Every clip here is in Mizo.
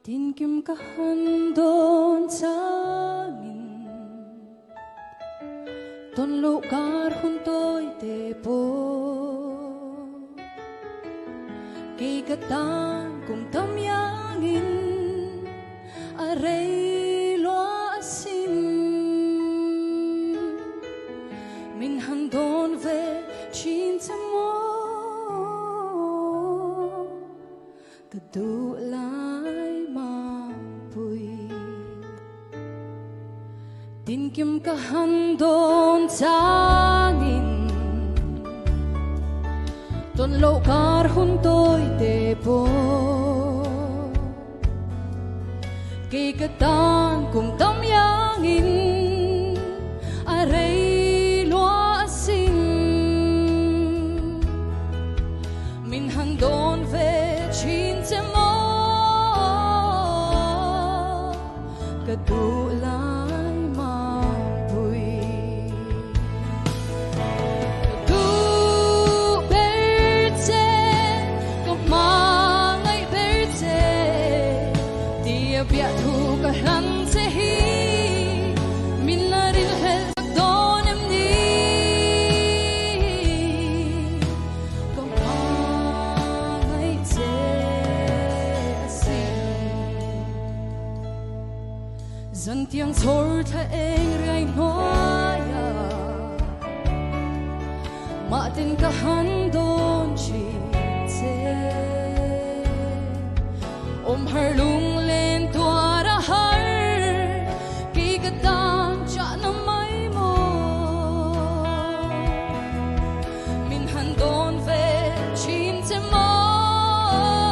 Tinkim ka han dawn changin Tawn loh kar hun tawi te pawh Kei ka tan kum tam iangin a rei lua asin Min han dawn ve thin che maw Ka duh lai mapui Tinkim ka han dawn changin Tawn loh kar hun tawi te pawh Kei ka tan kum tam iangin a rei lua asin Min han dawn ve thin che maw Ka duh lai mapui Ka duh ber che ka hmangaih ber che Tia biah thu ka hlan che hi min la rilhlelh tak dawn em ni Ka hmangaih che asin. Zantiang chhawr thla eng riai hnuaia Mahten ka han dawn thin che Awm har lunglen tuar a har Kei ka tan chahna mai maw Min han dawn ve thin che maw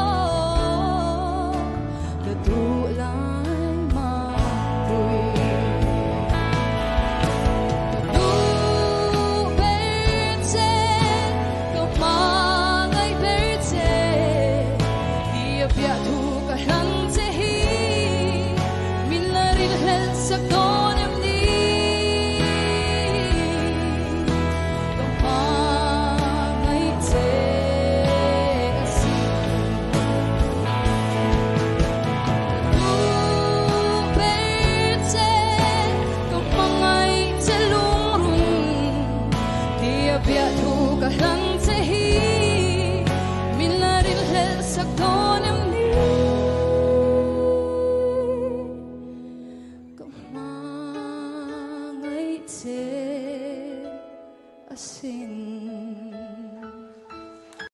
Ka duh lai mapui Ka duh ber che ka hmangaih ber che Tia piah thu ka hlang che hi Min la rinhlelh sak dawn em ni Ka hmangaih che asin Ka duh ber che ka hmangaih che lungrun Tia biah thu ka hlang che hi Min la rinhlelh sak dawn em ni Ka hmangaih che asin.